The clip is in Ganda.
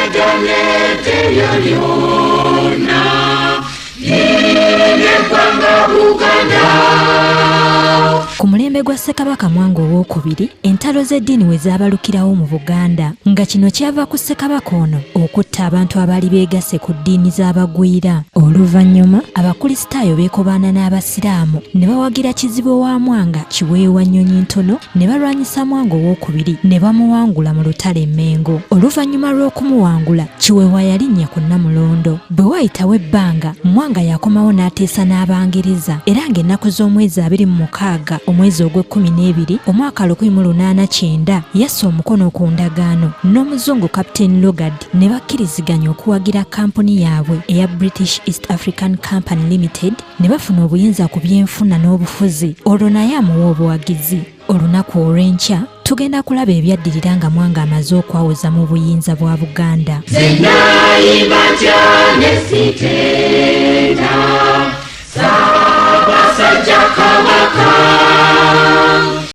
Ebyo byonna eggwanga Buganda. Ku mulembe gwa Ssekabaka Mwanga Owookubiri, entalo z'eddiini we zaabalukirawo mu Buganda, nga kino kyava ku Ssekabaka ono okutta abantu abaali beegasse ku ddiini z'abagwira. Oluvannyuma Abakulisitaayo beekobaana n'Abasiraamu ne bawagira Kizibwe wa Mwanga Kiweewa Nnyonyintono ne balwanyisa Mwanga Owookubiri ne bamuwangula mu lutalo e Mmengo. Oluvannyuma lw'okumuwangula, Kiweewa yalinnya ku Nnamulondo. Bwe waayitawo ebbanga, Mwanga yakomawo n'ateesa n'Abangereza era ng'ennaku z'omwezi 26 omwezi ogw'ekkumi n'ebiri omwaka 1890 yassa omukono ku ndagaano n'Omuzungu Captain Lugard ne bakkiriziganya okuwagira kkampuni yaabwe eya British East African Company Limited ne bafuna obuyinza ku byenfuna n'obufuzi olwo naye amuwa obuwagizi. Olunaku olw'enkya tugenda kulaba ebyaddirira nga Mwanga amaze okwawuza mu buyinza bwa Buganda. Nze ntya ne sitenda Ssaabasajja Kabaka.